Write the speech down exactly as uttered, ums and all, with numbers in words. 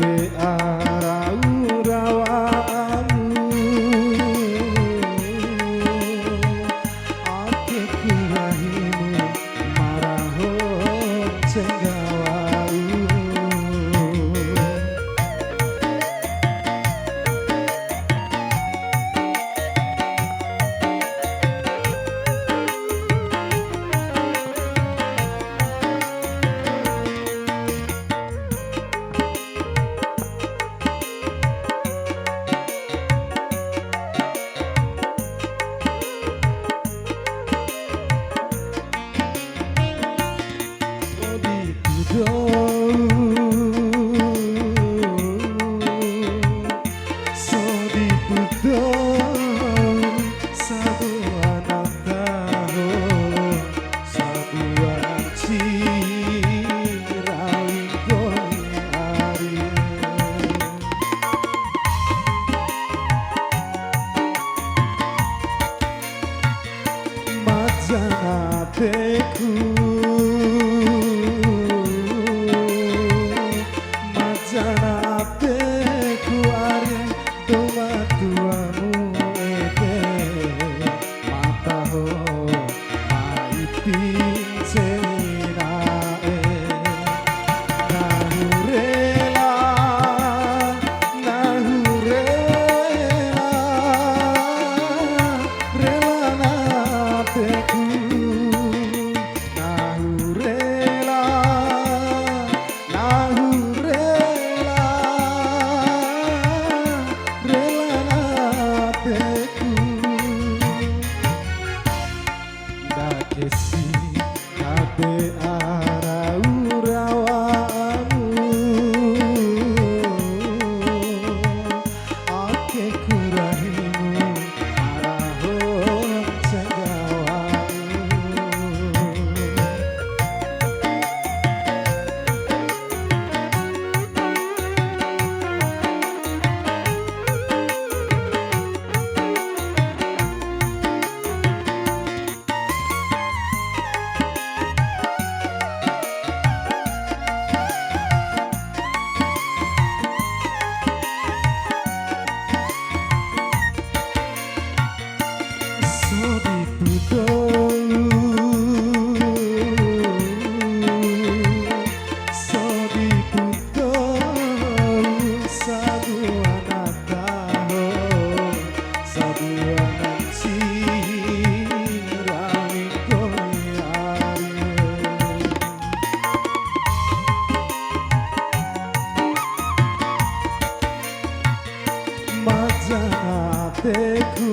Arau rawa'amu, ake ku rahimu, maraho cenggawa'u. Sodi pu dou, sodi pu dou, sabua na taho, sabua na ncirawi nggomi ari. Majana teku, majana teku ari dou ma tuamu ede, ma taho mai pince na'e. Nahu rela, nahu rela, rela na teku. Nahu rela, nahu rela, rela na teku. Ndake si tabe ara urawamu, ake ku rahimu ara ho cenggawamu. Sodi pu dou, sodi pu dou, sabua na taho, sabua na ncirawi nggomi ari. Majana teku,